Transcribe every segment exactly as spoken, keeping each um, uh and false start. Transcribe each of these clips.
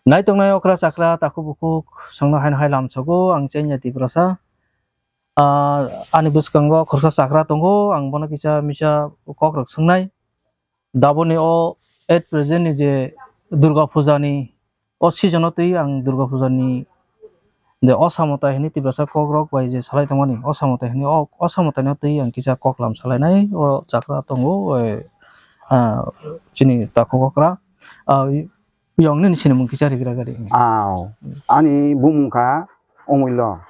Naitongnai okra chakra takhuk bukhuk songno haino hai lamsogo, ang Chenya Tiprasa. Ah, ani bwskango khoroksa chakra tongo, ang bono kisa misa kok rok swngnai. Daboni o at present ni je Durga Puja ni o season o twi ang Durga Puja ni je Osa Mwtai hwnwi Tiprasa kok rok bai je salai tongmani, Osa Mwtai hwnwi o Osa Mwtai no twi ang kisa kok lam salainai o chakra tongo, eh, ah, chini takhuk okra. Ah, yong nini sinimung kisa rigra gari. Aw, ani bumung kha Omullo.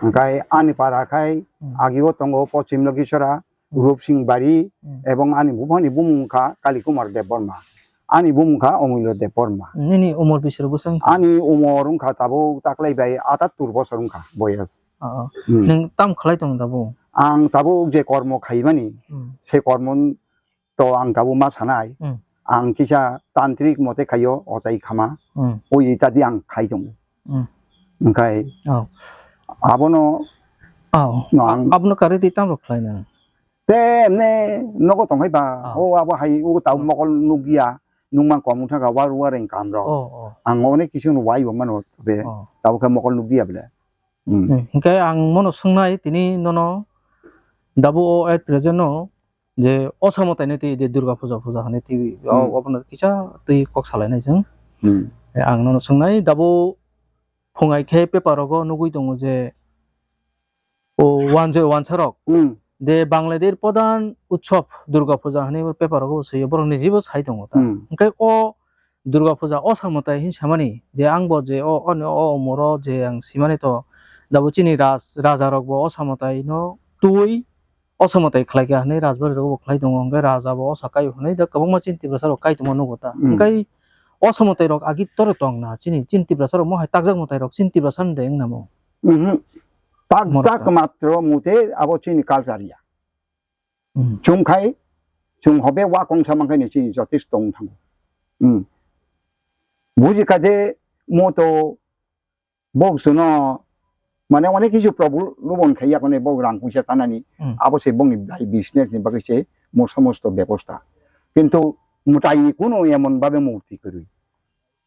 Hwnkhe ani para khai Hmm. agi o tongo Pochim Logisora, Hmm. Rupsing Bari, Hmm. ebong ani buphani bumung kha Kali Kumar Debbarma. Ani bumung kha Omullo Debbarma. Nini umor bisir bwswng? Ani umor wngkha tabuk taklai bai atattur bosor wngkha boyos. Oh, oh. Hmm. Nwng tam khlai tongo tabuk? Ang tabuk je kormo khaimani, Hmm. se kormo to ang tabuk ma sanai. Hmm. Ang kisa tantrik mote khaio, ochai khama. Hmm. O itadi ang khai tongo. Hmm. Hwnkhe Oh. abono Oh. no ang Abono karwi twi tam rok khlai nang? Te emne nogo tongkhai ba, Ah. o abo hai o tau Ah. mokol nukya, nukmang kom wngkha ka waru wareng kam rok. Oh, oh. Ang onek kisu no wai bo mano be, Oh. tabo khe mokol nukya bele. Hmm. Hmm. Hwnkhe ang mono swngnai tini nono, dabo o at present no je Osa Mwtai ni twi de Durga Puja puja hwnwi twi, o, Hmm. obono kisa twi kok salainai chwng. Hmm. Ang nono swngnai, dabo phungai khe paper rogo nugwi tongo je, o, wanjwi wansa rok Hmm. de Bangladesh pradhan utsob Durga Puja hwnwi paper rogo swiyo, borok nijibo sai tongo ta. Hmm. Hwnkhe o Durga Puja Osa Mwtai hin samani je ang bo je o, o, o umoro je ang simani to, dabo chini raj-, raja rok bo Osa Mwtai no twi Osa Mwtai khlai kha hwnwi rajbari rok bo khlai tongo, hwnkhe raja bo Osa kai hwnwi da kwbangma chini Tiprasa rok kai tongma nugo ta. Hmm. Hwnkhe Osa Mwtai rok agi toro tong na chini, chini Tiprasa rok mo hai takjak mwtai rok chini Tiprasa ni de wng namo? Mhm. Morok Takjak ta. Matro mute abo chini culture ya. Hmm. Chwng khai, chwng hobe wa kongsa mankhai ni chini jotesto wng thango. Hmm. Buji kha je mo to bok suno, mane onek kisu problem khai yakone bok rang puisa tanani, Hmm. abo se bongni bai business ni bagwi se mo somosto bebosta. Kintu mwtai ni kuno emon babe murti kwrwi.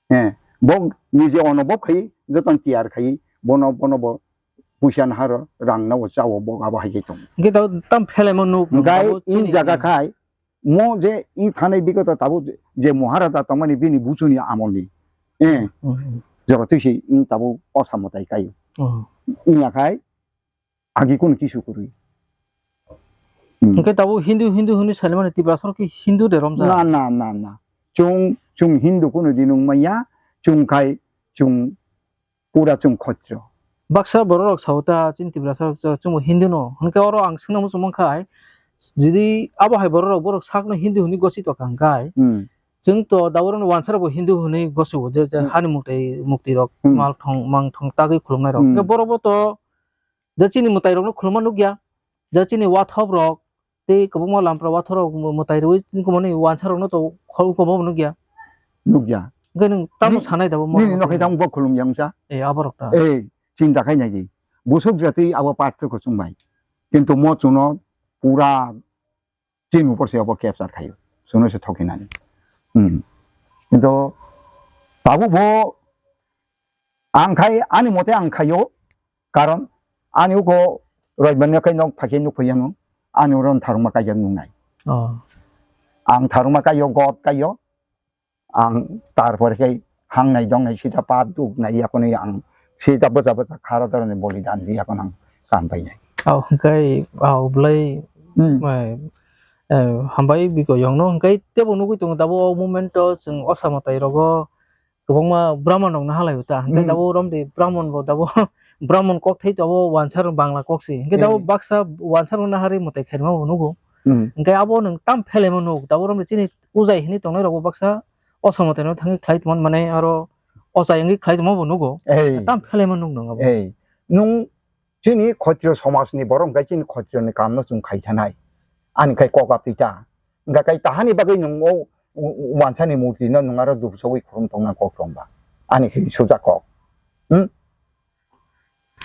Eh, bok nije ono bok khai, joton tiyar khai, bono, bono bo puisa naharo, rang no chao, bok abo hai khai tong. Hwnkhe da tam phelaimo nuk, Hwnkhe abo in chini jaga khai, mo je i thanai bigoto tabuk je Maharaja tongmani bini buchuni amolni, eh, Hmm, hmm. Jora twi se in tabuk Osa Mwtai kai. Oh. Inya khai agi kunu kisu kwrwi. Hmm. Hwnkhe tabuk Hindu, Hindu hwnwi saimani Tiprasa rok khe Hindu de romjak? Na, na, na, na. Chwng, chwng Hindu kunu di nung manya, chwng khai, chwng pura chwng khotro. Baksa borok rok sao ta chini Tiprasa rok cha-, chwngbo Hindu no. Hwnkhe oro ang swngna muchung mankha hai, jodi abo hai borok rok, borok sakno Hindu hwnwi gosi tongkha hwnkhe, Hmm. chwng to daborokno wansa rokbo Hindu hwnwi gosi o, je, je Hmm. hani mukti, mukti rok, Hmm. mal thong, mang thong tagwi khulumnai rok. Hmm. Hwnkhe borok bo to je chini mwtai rokno khulumma nukya, je chini wathop rok, tei kwbangma lampra wathorok mwtai rwui tongmani wansa rokno to khol kwbangma nukya. Nukya. Hwnkhe nwng tamo Ni-, sanai dabo nini mono nokhe tamo bo khulumya wngsa? Eh, aborok ta. Eh, chinta khai nai di. Busuk jatwi abo parthokyo chwngbai. Kintu mo chwngno pura chini upor se abo capture khaio. Chwngno se thokinani. Hmm. Kintu tabuk bo Ang khai, ani mote ang khaio, karon ani uko roibani khai nok phaikhai nuk phaiya no, ani oro tharungma kaijak nungnai. Oh. Ang tharungma kaio, god kaio, ang tarpore khai hangnai dongnai sita pap duknai yakonwi ang sita bwsa bwsa khara doroni bolidan di yakon ang kam painai. Oh, hwnkhe, oh, bwlai, Hmm. eh, eh, hambai biko yongno hwnkhe tebo nugwi tongo tabuk o moment o chwng Osa Mwtai rogo kwbangma Brahman rok no halai o ta, hwnkhe Hmm. tabuk romdi Brahman bo tabuk Brahman kok thai tabuk wansa rok Bangla kok si, hwnkhe tabuk Eh. baksa wansa rok naharwi mwtai khairima bo nugo, Hmm. hwnkhe abo nwng tam phelaima nuk, tabuk romdi chini ujai hinwi tongnai rok bo baksa Osa Mwtai no thangwi khlai tongmani, mane aro ochai wngwi khlai tongma bo nugo, Eh. tam phelaima nuk nwng abo. Eh. Nwng Chini khotiro somajni borok hwnkhe chini khotironi kamno chwng khai thanai. Ani khai kok aptwi ta. Hwnkha kai tahani bagwi nwng o, o, o wansani murtino nwng aro dubsogwi khulum tongna kok tongba. Ani khai sujak kok. Hmm?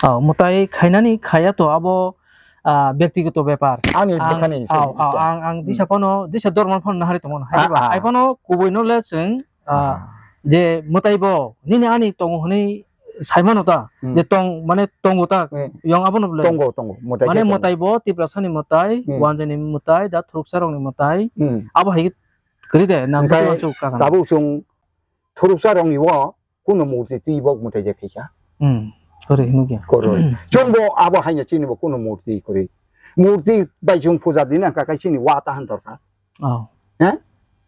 Oh, mwtai khainani khaya to abo, ah, byaktigoto bepar. Ani Ang, bwkhani se oh, oh, bujicha. ang, ang Hmm. disa phano, disa dorman phano nahari tongmano. Ah, Haiba, ah. hai phano kubuino le chwng, ah, Ah. Je mwtai bo nini ani tongo hwnwi saimano ta, Hmm. je tong, mane tongo ta, Hmm. yong abono bwle. Tongo, tongo, mwtai Mane khe tongo. Mwtai bo Tiprasani mwtai, Hmm. Wanjani mwtai, da Thuruksa rokni mwtai. Hmm. Abo hai kwrwi de, nang Hwnkhe khe wansuk kakan. Tabuk chwng Thuruksa rokni o kuno murti twi bo mwtai je khaikha. Hmm. Kwrwi hinwi khe. Kwrwi. Chwng bo abo haino chini bo kuno murti kwrwi. Murti bai chwng puja dina kakai chini wa ta han dorkar. Oh. He?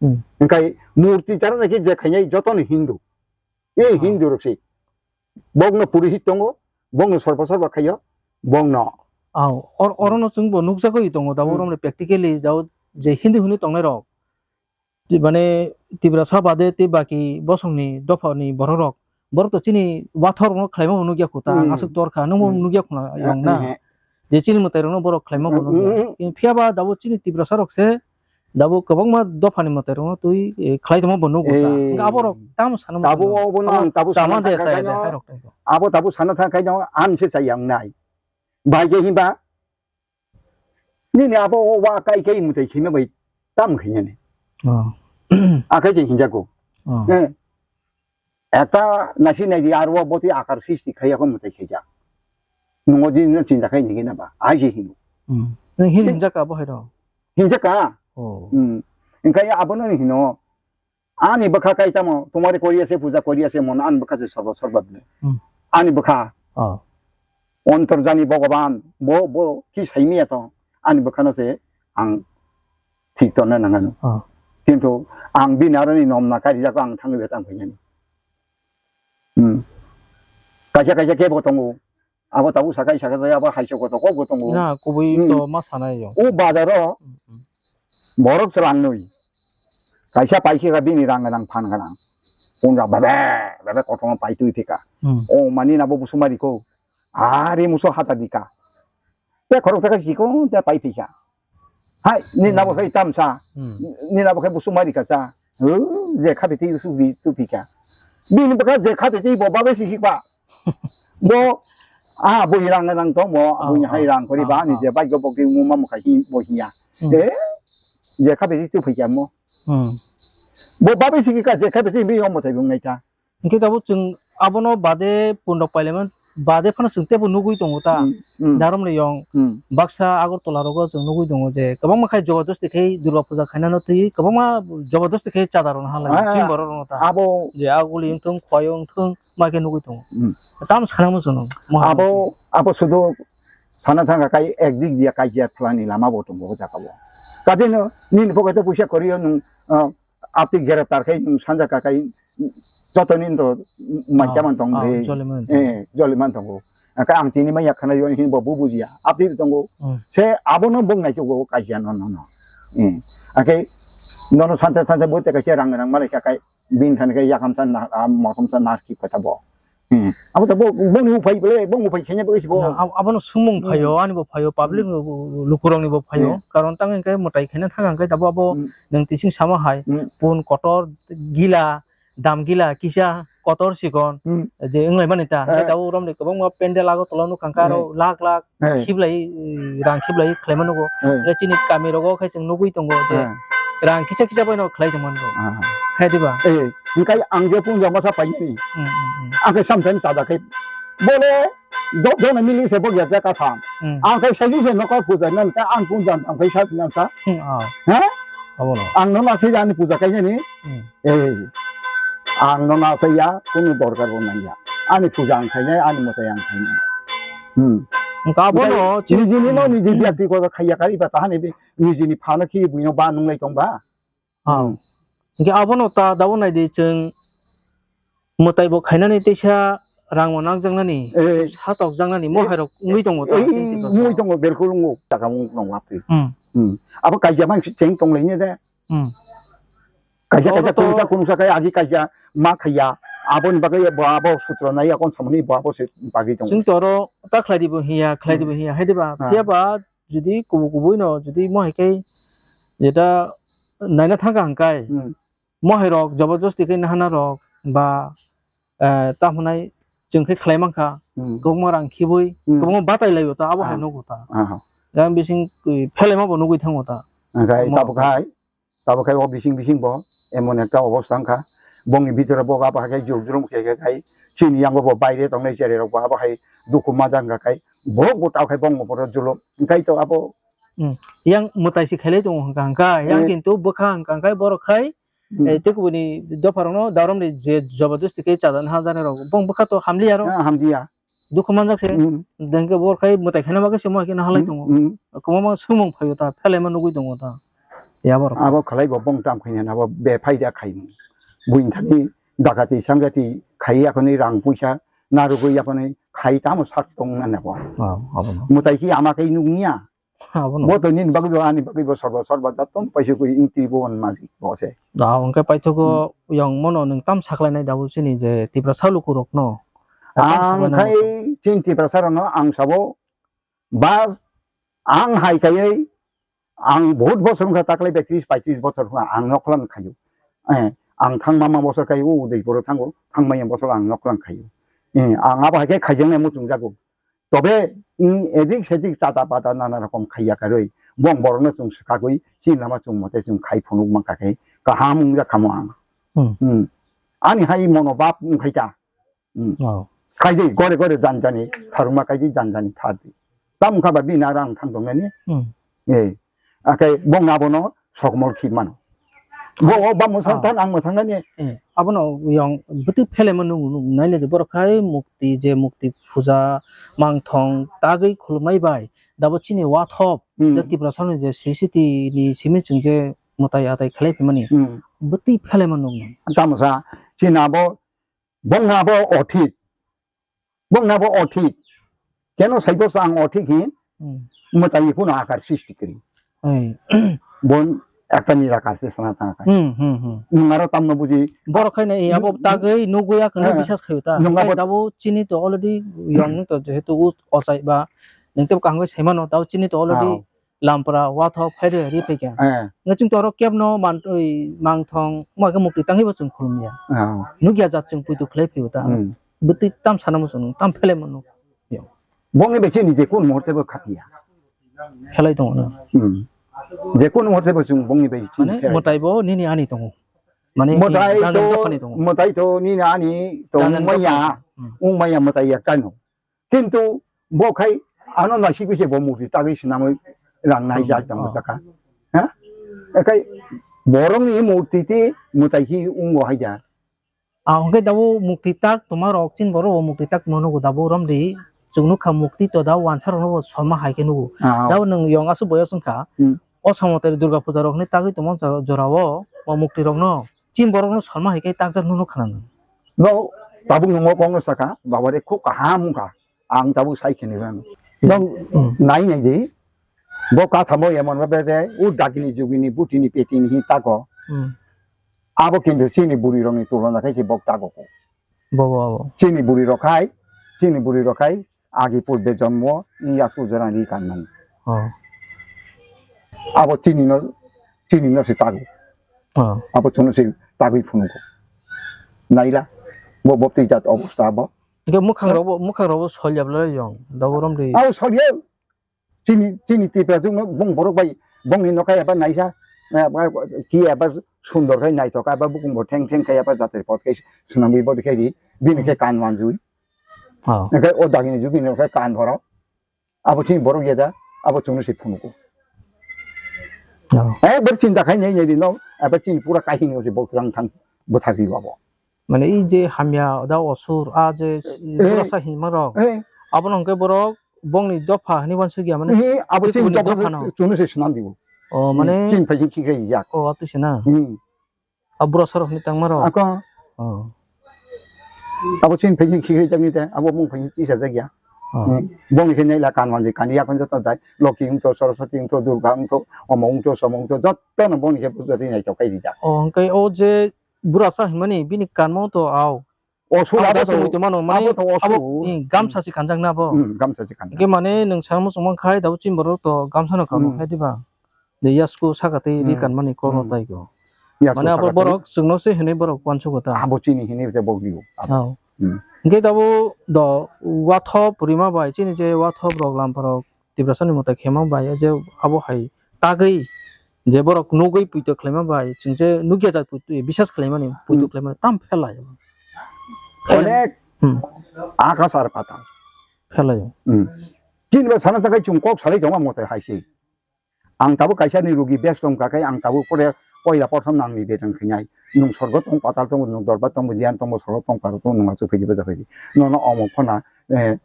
Hmm. Hwnkhe murti chara khe je khainai jotono Hindu. E Oh. Hindu rok se. Bokno purohit tongo, bokno sorba sorba khaio, bokno. Oh, or-, orono chwng bo nukjagwi tongo, dabo Hmm. romre practically jao je Hindu hinwi tongnai rok. Ti-, mane Tiprasa bade tei baki bosongni dophani borok rok. Borok to chini wathor no khlaima bo nukya kho ta, ang Hmm. aswk torkha, nungbo Hmm. nukya khuna yong na. Hmm. Je chini mwtai rokno borok khlaima bo Hmm. nukya. Hmm. Phiya ba dabo chini Tiprasa rok se dabo kwbangma dophani mwtai rokno twi, eh, khlai tongma bo nugo ta. Eh. Hwnkhe aborok tamo sana Tabo mano. Obo no Abo ang tabo tama sana de thangkha saya de khaino, hai rok tei ko. Abo tabo sana thangkha khaino ang se chaya wngnai. Bai je himba nini abo o wa kai kai mwtai khaima bai tam khainani. Oh. Akai je hinjago. Oh. Eh. Ekta nasi nai di arwa boti akar sisti khaya ko mwtai khaijak. Nungo di na chinta khai nigi na ba. Ai je hino. Hmm. Nang hin hinjak abo hai rok. Hinjak ka? Oh. Hmm. Engkai abo no hino. Ani bwkha kai tamo, tumari kori ase, puja kori ase, mono ani bwkha se sorba sorba bini. Hmm. Ani bwkha. Oh. Ontorjani Bhogoban, bo, bo, ki saimi ato, ani bwkhano se ang thik tonna nangano. Oh. Kintu ang bini aroni nom na kari jako ang thangwi betang khainani. Hmm. Kaisa kaisa kebo tongo. Abo tabuk sakai sakai abo hai se koto kok bo tongo. Na, kubui Hmm. To ma sanai yo. O bazaro Hmm, hmm. Borok se langnwi. Kaisa paikhe ka bini rang gwnang phan gwnang. Punja bebe, bebe kothoma paitwi phika. Hmm. O mani nabo busumari ko. Ari muso hata dika. Te khorok taka chikon te pai phika. Hai, ni Hmm. Nabo khai tamsa. Hmm. Ni nabo khai busumari kasa. Hu, je khabe tei usu bi tu phika. Bini baka je khabe tei bo babe si hikba. Bo, ah, bo hirang nang tong mo, Ah, bo ni hai ah, rang kori ah, ba ni ah. Je bai go bo ki mu ma mo khai hi, bo hiya. Hmm. Eh, je khabe tei tu phika mo. Hmm. Bo babe si ka je khabe tei bi mo thai bung nai ta. Hingke tabuk chwng abono bade pundok parliament bade phano chwng teibo nugui tongo ta. Hmm, hmm. Darom riyong Hmm. baksa Agartala rogo chwng nugui tongo je kwbangma khai jobordosti khai Durga puja khainano twi kwbangma jobordosti khai chada rwna halai Ah, chwng borok rwno ta. Abo Je aguli wngthung, khwai wngthung, ma khe nugui tongo. Hmm. Tam sanamo chwng. Abo, abo sudu sana thangkha kai ek dik dia kaijia phlani lama bo tongo o jaga o. Kadino nini pocket o puisa koriyo nung, ah, Aptwi greptar khai nwng sanja kakai jotoni to maikha Ah, man tong ah, re. Joliman tong. Eh, joliman tongo. Aka ang tini maya khana yon hin bo bu bujiya. Aptwi tongo. Hmm. Se abono bong nai tugo kaisa no no no. Hmm. Ake nono sante sante bo te kaisa rang rang mare kakai bin khan kai yakam san na, ah, mosam san na ki kota bo. Hmm. Abo to bo, bo ni upai bole, bo upai khenya bo isi bo. Na, ab-, abono sumung Hmm. phaio, ani bo phaio, public Hmm. lukurok ni bo phaio. Hmm. Karon tang hingke mwtai khena thang hingke tabo abo Hmm. nwng tising sama hai, Hmm. pun kotor gila, dam gila, kisa kotor sikon, Hmm. je wnglai mani ta. Hingke Eh. Tabo urom ni kwbangma pendel ago tola nuk kangka aro Eh. Lakh lakh Eh. khiblai, rang khiblai khlaima nugo. Eh. Hingke chini kami rogo khe chwng nugui tongo je Eh. rang kisa kisa bai no khlai tongmani bo. Ah. Hai diba? Eh, hingke ang je punja masa painani. Hmm, hmm, hmm. Ang khe samsani chada khe bole dok jona mili se bok ya jaka tham. Hmm. Ang khe saisi se nokar puja nan ka ang punja ang khe sa nan sa. Hmm, ah. Ha? Abono. Ang no na se ani puja kainani. Hmm. Eh. Ang no na se ya kunu dorkar bo nang ya. Ani puja ang khainai, ani motai ang khainai. Hmm. Hingke abono Nijini no Hmm. niji Hmm. Byakti ko khaiya kari ba tahani bi nijini phano khi buino ba nunglai tong ba. Ah. Hmm. Hingke abono ta dabo nai di chwng mwtai bo khainani teisa rang bo nangjaknani, Eh. Satok jaknani, Eh. Mohairok wngwi tongo ta, Eh, chini tito wngwi sao. Tongo, belkul wngwi taka wngwi tongo atwi. Hmm. Hmm. Abo kaijak man cheng tong laini de. Hmm. Kaijak, oro kaijak to kunsa, kunsa kai agi kaijak ma khaiya. Aboni bagwi bo abo sutro nai akon samani bo abo se bagwi tongo. Chwng to oro ta khlai di bo hiya, khlai di bo Hmm. Hiya, hai di ba? Ah. Phiya ba jodi kubu kubu no jodi mo hai khe jeta naina thangkha hingkai, Hmm. Mo hai rok joborjosti khe nahana rok ba, eh, ta hwnai chwng khe khlai mankha, Hmm. kwbangma rang khibui, Hmm. Kwbangma batai laio ta, abo hai Ah. Nugo ta. Aha. Yang bising, eh, phelaima bo nugui thango ta. Hingkai Mo tabuk hai, tabuk hai o bising bising bo emon ekta obostha wngkha. Bongni bitora bo abo hai khe jurjrum khe khe khai, chini yango bo baire tongnai cherai rok bo abo hai dukhu ma jang kha khai, bo bo tao khai bongni boro julum, hingkhai to abo. Hmm. Yang mwtai si khailai tongo hwnkha hwnkha, yang Eh. kintu bwkha hwnkha hwnkha borok khai, Hmm. eh, tei kubuni dopha rokno darom ni je jabardasti khe chajani ha jani rok, bong bwkha to hamliya ro. Ah, hamliya. Dukhu manjak se. Hmm. Dengke bor khai mwtai khaina bagwi se mo khe nahalai Hmm, tongo. Hmm. Kwbangma swngmung phaio ta, phelaima nugwi tongo ta. Ya borok. Abo khlai bo bong tam khaina abo be phaida khai. Buini thani dakati sanggati khai yakoni rang puisa narugwi yakoni khai tamo sak tong na nebo. Oh, abono. Mwtai ki ama kai nugniya. Abono. Bo to nini bagwi bo ani bagwi bo sorba sorba jotto paisa kwi ing twi bo on malik bo se. Da hwnkhe paithogo Hmm. yang mono nwng tam saklainai da bo chini je Tiprasa lukurokno. Tam Ang saklainai khai chini Tiprasa rokno ang sabo bas ang hai kaiwi ang bahut bosor wngkha taklai bai tris paitris bosor wngkha ang nokholan khaio. Eh, ang thangma ma bosor khaio o Udaipuro thango thangmaya bosor ang nokholan khaio. Eh, ang abo hai khe khaijaknai muchungjago. Tobe, mm, edik sedik chata pata nana rokom khaiya karwi, bong borokno chwng swkagwi, chini lama chwng mote chwng khai phunuk mankha khe, kaham wngya khamo ang. Hmm. Hmm. Ani hai mono bap wngkhai ta. Hmm. Oh. Khai de, gore gore jan jani, tharuma khai de jan jani thar di. Tam wngkha ba bini aro ang thang tongnani. Hmm. Eh. Akai bong abono sokmol khi mano. Bo o ba mwsang Ah. tan ang mwsang nani. Eh, abono yang bwtwi phelaima nung nung nai nai borok khai mukti je mukti puja mangthong tagwi khulumai bai dabo chini wathop Hmm. je Tiprasa ni je sri siti ni simi chwng je mwtai atai khlai phimani Hmm. bwtwi phelaima nung nung. Tamsa chini abo bong abo othik. Bongna bo o thik. Keno saibo sa ang o thik hi. Hmm. Mwtai phano akar srishti kri. Hey. Bon ekta nirakar se sana tang kai. Hmm, hmm, hmm. Nwng aro tamno buji. Borok khai na, eh, abo Hmm. tagwi nugwi ya khe Eh. bisas khayo ta. Nwng abo Khai tabo chini to already yang to jehetu us ochai ba. Neng tebo kaham khe saimano tabo chini to already. Ah. Lampra wathok phairwi ri phaikha. Eh. Nga chwng toro kebno mantwi mangthong ma khe mukti tangwi bo chwng khulumya. Ah. Nukya jat chwng puitu khlai phaibo ta. Hmm. Bwtwi tam sana muchung tam phele mano. Bongni bai chini je kun muhurte bo khapya. Khelai tongo no. Hmm. Je kun muhurte bo chwng bongni bai chini Mane khelai. Mwtai bo nini ani tongo. Mane Mwtai janjan to, dophani tongo. Mwtai to nini ani tong Janjan maya. Dophani. Hmm. Ung maya mwtai ya kano. Kintu bo khai ano naisik se bo murti tagwi swnamwi rang nai Oh, ja tong oh. Jaka. Ha? Ekai borokni murti ti mwtai hi ungo hai ja. Ah, hwnkhe dabo mukti tak tongma rok chin borok bo mukti tak tongma nugo dabo romdi chwng nukha mukti to da wansa rokno bo soma hai khe nugo. Ah. Dabo nwng yong aswk boyos wngkha. Hmm. O samotari Durga puja rok hinwi tagwi tongma jora o bo mukti rokno chin borokno soma hai khe takjak nukha nang. No tabuk nungo kongno saka babare khub kaham wngkha. Ang tabuk sai khini rano. Nong Hmm. nai nai di. Bo kathamo emon ba bede, u dagini jugini butini petini hi tako. Hmm. Abo kintu chini buri rokni tulona khai se bok tako ko. Bo, bo, bo. Chini buri rok khai, chini buri rok khai, agi purbe jonmo, ni yasku jora ri kanmani. Oh. Abo chini no, chini no se tago. Oh. Abo chunu se tagwi phunugo. Naila, bo bopti jat obostha bo. Hingke mwkhang rok bo, mwkhang rok bo solyap lai yong, daborom ri. Abo solya. Chini, chini Tipra jwkno bong borok bai, bongni nokha eba naisa, eh, ba, ki eba sundor khai naithok, eba bukung bo theng theng khai eba jatri pot khai swnamwi bo khai ri, bini khe kan wanjui. Oh. Hingke o dagini jugini nokha kan borok. Abo chini borok yada, abo chwngno se phunugo. Oh. Eh, ber chinta khai nei nei di no, eba chini pura kahini o se bok rang thang bwthak ri abo. Mane, i je hamya da osur, a je s-, Eh. Pura sa hinma rok. Eh. Abono hwnkhe borok bongni dopha hinwi uansukya, mane, Eh, abo chini kubuni dopha dophano. Chwngno se swnam dibo. Oh, mane, chini phai chini khikhrai jak. Oh, abo se na? Hmm. A bura sorok hinwi tangma rok? Ako. Oh. Abo chini phai chini khikhrai jakni te, abo mung phai chini chisa jakya. Oh. Hmm. Bongni khe naila kanwan je kani yakon joto dai, Loki wngto, Saraswati wngto, Durga wngto, omo wngto, somo wngto, jotono bongni khe puja rinai tokai rijak. Oh, hwnkhe o je bura sa hinmani bini kanmo to au. Osur abo abo da to, se muitu mano, mane abo to osur. Abo, eh, gamsa se kanjak na bo. Hmm, gamsa se kanjak. Hingke mane nwng samo songma khai dabo chini borok to gamsa no kamo Hmm. khai diba? De yasku saka tei ri Hmm. Kanmani kok no Hmm. Tai ko. Yasku mane abo saka tei. Borok chwngno se hinwi borok uansugo ta. Abo chini hinwi se bok dibo. Abo. Oh. Hmm. Hingke dabo do watho purima bai chini je watho borok lampharo Tiprasani mwtai khema bai je abo hai tagwi Je borok nugwi puito khlaima bai, chwng je nukya jak puito, bisas khlaimani, puito Hmm. khlaimani, tam phelaio. Onek Hmm. Akash ar patal. Phelaio. Hmm. Chini ba sana takai chwng kok salai tongma mote hai se. Ang tabuk kaisa ni rugi bes tong kakai, ang tabuk pore poila prothom nang ni bedang khinai. Nung sorgo tong, patal tong, nung dorbar tong, diyan tong, sorgo tong, paro tong, nung achu phiji beda phiji. Nono omo phona, eh,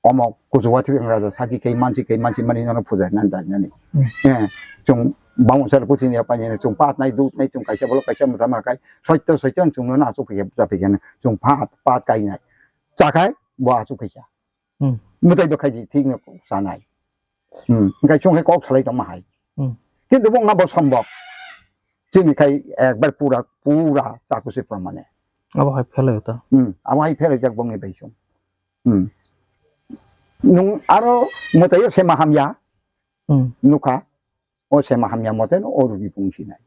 omo kuchuwa thik ang raja saki kai manchi kai manchi mani nono puja nan dan nani. Hmm. Eh, chung bamung sar putin ya pani chung pat nai dut nai chung kaisa bolo kaisa muta ma kai. Soito soito chung nono achu phiji beda phiji chung pat pat kai nai. Chakai bo achu phiji. Hmm. Mutai bo khai di, thik no sanai. Hmm. Engkai chung hai kok salai tongma hai. Hmm. Kintu bong na bo sombok. Chini khai ekbar pura, pura chaku se pramane. Abo hai phelai ta. Hmm. Abo hai phelai jak bong ni bai chung. Hmm. Nung aro mutai yo sema hamya. Hmm. Nukha. O sema hamya mote no o rugi pung sinai.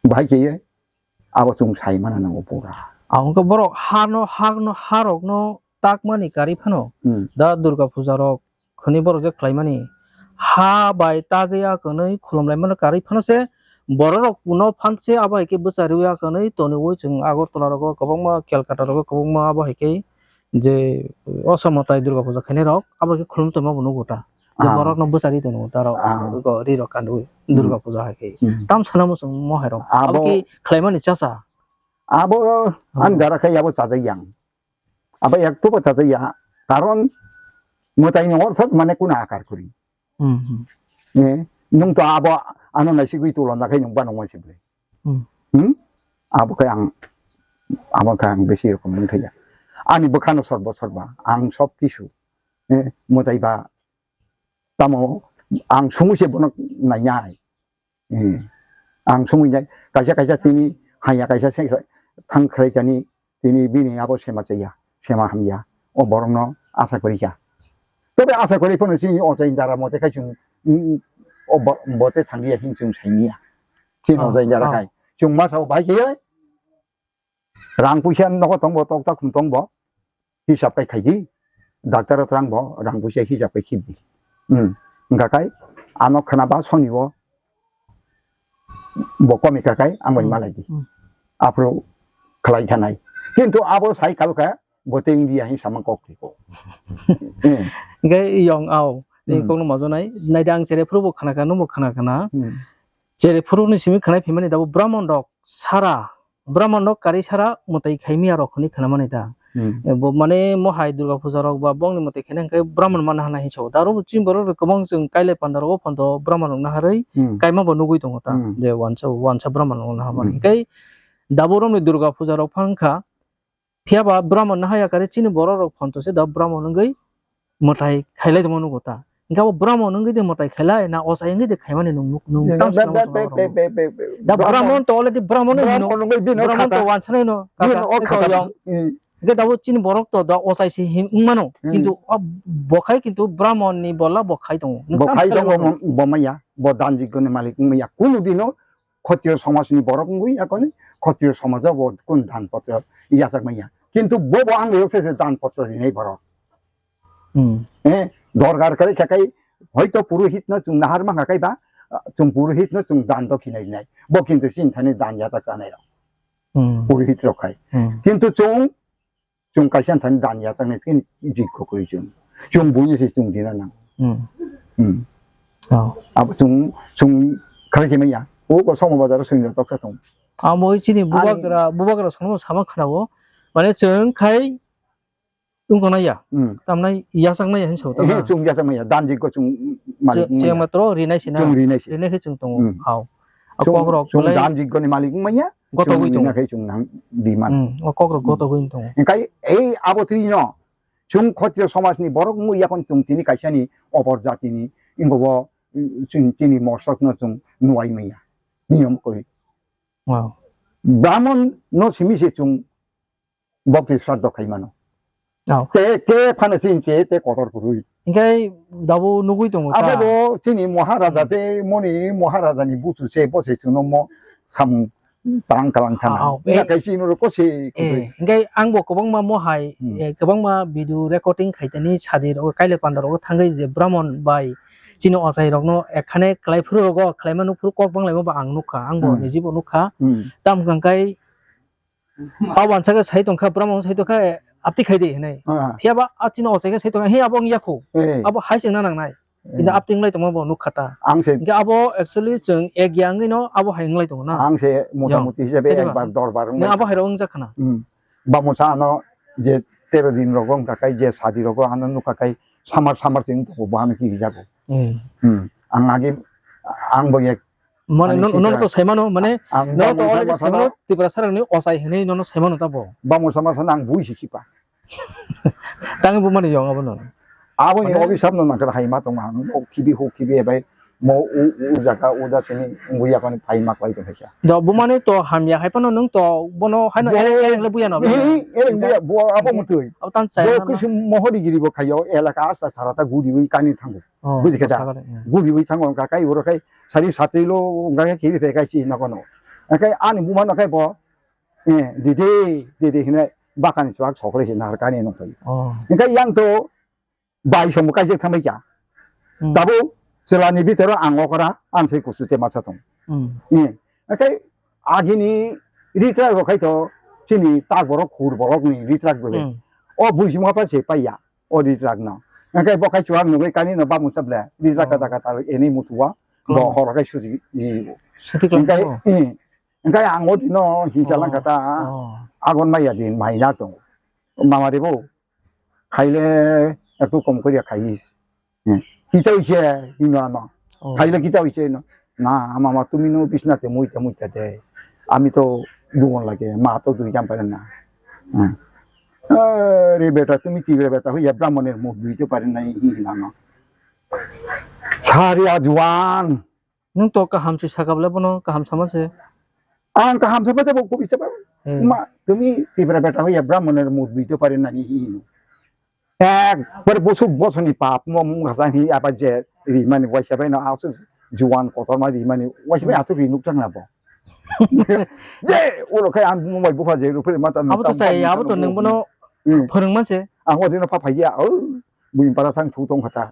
Bahai khe ye abo chung sai mana nango pura. Ang khe borok hano, hakno, harokno takmani karwi phano. Hmm. Da Durga puja rok khwnwi borok je khlaimani ha bai tagwi a kwnwi khulumlaimano karwi phano se borok rok no phan se abo hai khe bwchariwi a kwnwi toniwi chwng Agartala rogo kwbangma, Calcutta rogo kwbangma abo hai khe je o somotai Durga puja khainai rok abo khe khulum tongma bo nugo ta. Je Ah. borok no bwchari tongwi ta rok Ah. go ri rok kandwi Hmm. Durga puja hai khe. Hmm. Tam sana mo chwng mo hai rok. Abo Abo ki khlaimani chacha. Abo Abo. Ani dara khai abo chajak yang. Abo ek tubo chajak ya. Karon mwtai ni ortho mane kuna akar kuri. Hmm, hmm. Eh, nung to abo ano naisigwi tulon da khai nung ba nung wansi bre. Hmm. Hmm? Abo khe ang, abo khe ang besi rokom nung thaya. Ani bwkhano sorbo sorba, ang sob kisu, eh, mwtai ba tamo ang sungwi se bono nainai. Eh, ang sungwi nai, kaisa kaisa tini hanya kaisa se thang khlai tani Tini bini abo sema chaya, sema hamya. O borokno asa kwrwi kha. Tobe asa kwrwi phano chini o jai dara mote khai chwng, mm, o bo-, bote thangya hin chwng saimanya. Chini o jai dara khai. Chwng masa o bai khe rang puisa nogo tongbo, tokta khum tongbo. Hisab kai khaidi. Doctor o twrang bo rang puisa hisab kai khibdi. Hmm. Wngkha kai ano khna ba soni o bo komi kakai ang bai malai di. Hmm. Aphuru khlai thanai. Kintu abo sai kalkha bo tei wngya hin samang kok thiko. Hmm. Hingke yong au ni Hmm. kokno majonai. Naidi ang chere phuru bo khna khna, nungbo khna khna. Hmm. Chere phuru ni simi khnai phimani dabo Brahmon rok sara, Brahmon rok kari sara mwtai khaimya rok hwnwi khnamani da. Hmm. Eh, bo mane mohai Durga puja rok ba bongni mwtai khaina hwnkhe Brahmon mana hana hinwi sao. Da aro bo chini borok rok kwbang chwng kailai panda rogo phanto Brahmon rok naharwi Hmm. kaima bo nugwi tongo ta. Hmm. Je wansa, wansa Brahmon rok naharmani. Hmm. Hwnkhe da borokni Durga puja rok phang kha, phiya ba Brahmon nahaya kare chini borok rok phanto se da Brahmon wngwi mwtai khailai tongma nugo ta. Hwnkhe abo Brahmon wngwi de mwtai khailai na ochai wngwi de khaimani nung nuk-, nung tam swnam swnam rok. Da Brahmon to already Brahmon wngwi hino. Brahmon wngwi bino Brahmon to khata. Wansanai no, bino kaka, o eko khata yong. Hmm. Hingke dabo chini borok to da ochai se hin wngmano. Hmm. Kintu o bo khai kintu Brahmon ni bolla bo khai tongo. Bo khai tongo, bo maya. Bo danjik goni malik wngmaya. Kunu dino Khotriyo somaj ni borok wngwi yakoni, Khotriyo somaj o bo kun dan potro yachak maya. Kintu bo bo ang yok se dan potro rinai borok. Hmm. Eh, dorgar kare khakai, hoito purohit no chwng nahar mangkha kai ba, chwng purohit no chwng dan dokhina rinai. Bo kintu chini thani dan yachak chanai rok. Hmm. Purohit rok khai. Hmm. Kintu chwng, chwng kaisa thani dan yachak nai khe jikko koi chwng. Chwng buini se chwng dina nang. Hmm. Hmm. Oh. Abo chwng, chwng khalai se maya. O ko somo bazar o swngno toksa tong. Amo chini ani bubagra, bubagra sono sama khana o. Mane chwng khai Wngkha nai ya? Hmm. Tamnai yachak nai ya hinwi sao, tamo? Ehe, chwng yachak maya, danjik go chwng malik wngmaya. Chwng matro rinai sina? Chwng rinai se. Rinai khe chwng tongo. Hmm. Hao. A kok rok chwng belai danjik goni malik wngmaya. Goto gwi tongo. Chwng rinai khe chwng nang biman. Hmm. O kok rok goto gwi tongo. Hingkai ei abo twi no chwng Khotriyo somaj ni borok wngwi yakon chwng tini kaisa ni opor jati ni wngbo bo, mm, chwng tini morsok no chwng nuwai maya. Niyom kori. Wow. Brahmon no simi se chwng bokti sraddho khai mano. Oh. Te, te phano chini che, te kotor kwrwi. Hinkhe dabo nugwi tongo ta. Abo bo chini Maharaja Hmm. che, moni Maharaja ni buchu che, bo se chwngno mo samung tang kalang thana. Ah, oh, ya eh. Kai chini ro ko se Eh, kwrwi. Hinkhe ang bo kwbangma mo hai, Hmm. eh, kwbangma video recording khaitani sadi ro kaile panda ro thangwi je Brahmon bai Chini ochai rokno ekhane khlai phuru rogo, khlaima nuk phuru kok bang laima ba ang nukha, ang bo Hmm. nijibo nukha. Hmm. Tam hwnkha khe, abo ansa khe sai tongkha, bramo sai tongkha, apti khai di hinai. Ah. Phiya ba a chini ochai khe sai tongkha, he abo wng yakho. Eh. Abo hai chengna nangnai. Kintu Eh. apti wng lai tongma bo nukha ta. Ang se Hingke abo actually chwng ek ya wngwi no abo hai wng lai tongo na. Ang se mota Yong. moti hisabe Kaitor ba? ekbar dorbar wng Nang lai abo tongo. hai rok wng jak khana. Hmm. Bamusa ano je tero din rogo wngkha kai, je sadi rogo ano nukha kai, samar samar se wng tongo, bo ano ki jago. Hmm. Hmm. Ang agi, ang bo ek Mane Ani no, no sikha. to saimano, mane Ang no to Bamusa already masa saimano, no Tripura sarangni ochai hinwi nono saimano ta bo. Bamusa masa no ang bui si khipa. Tang bo mani yong abo no. Abo ni Mane obisap no nangkar hai ma tong ang, o khibi ho khibi ebai mo u, u jaga u da sini ngui yakon phai mak lai tong kha. Do bo mani to hamya hai pano nung to bono hai no Bo- ereng ereng le buya no. Ni, ereng buya, bo abo mutui. Abo tan chai Bo na. kisu mohori giri bo khayo, elaka asta sarata guri ui kani thango. Oh, Buji khe da? sakare, yeah. Guri ui thango wngkha kai uro kai sari satwi lo wngkha khe khibi phe kai chi nokono. Kai ani buma no kai bo, eh, dide, dide hinai bakani chuak sokre hinai har kani nong pai. Oh. Engkai yang to bai somo kai je thamai kya. Hmm. Tabu chelani bitero ang okora, ang sai kusu te masa tong. Hmm. Eh, kai agini ritrak ro khai to chini tak borok khur borok ni ritrak bele. Hmm. O buji ma pa se paiya. O ritrak no. Engkai bo khai chuak nugui kani no bamu sable. Ritrak Oh. kata kata eni mutua. Bo Oh. horo kai suji. Suti klang Engkai, ko. eh, engkai ang o dino hincha lang Oh. kata. Oh. Agon maya din mai na tong. Mama rebo. Khaile ektu kom koriya khai. Hmm. Kita ise hino ano. Oh. Khaile kita ise no. Na, mama, tumi no bisna te muita muita de. Ami to dugon lage, ma to dui jam pare na. Hmm. Are beta, tumi tigre beta, hoya brahmoner muk dui to pare na, hi hi na no. Sari ajuan. Nwng to kaham se sakha bwle bono kaham sama se. Ang kaham se bete bo kubi se ba. Hmm. Ma, tumi tigre beta, hoya brahmoner muk dui to pare na, hi hi no. Ekbar busuk bosoni pap mo mung hasa hi apa je rimani waisa bai no asuk juan kotor ma rimani waisa bai atuk ri nuk tang na bo. Je ulo khai ang mo bai bupha je rupre mata Abo to chai, abo to nwng bono Hmm. phwrwng ma se. Ang o dino pha phai ya o buin para thang thu tong khata.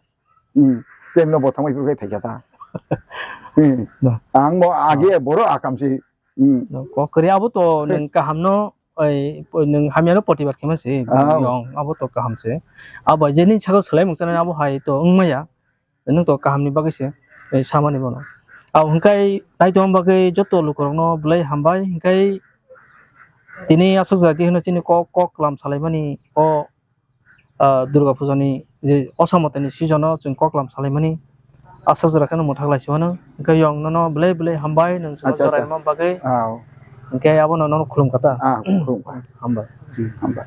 Hmm. Tem no bo thang bai phai khata. Hmm. Ba. Ang mo age boro akam si. Hmm. No, kok kri abo to nwng kaham no Oi, oi, nwng hamya no potibar khe ma se, Ah. yong, abo to kaham se. Abo je nini sakao swlai mung chanai abo hai to wng maya. Nwng to kaham ni bagwi se, oi, samani bono. Abo hwnkhe nai tongma bagwi joto lukurok no belai hambai, hwnkhe tini aswk jati hwno chini kok, kok lam salaimani o ah, Durga Puja ni je Osamotani season o chwng koklam salaimani aswk jora kheno mwthak lai si hwno. Hwnkhe yong nono belai belai hambai nwng chwngno Acha, acha. joraima bagwi. Ah. Hwnkhe abono nono khulum kha ta. Ah, khulum kha. Hambai. Hmm, hambai.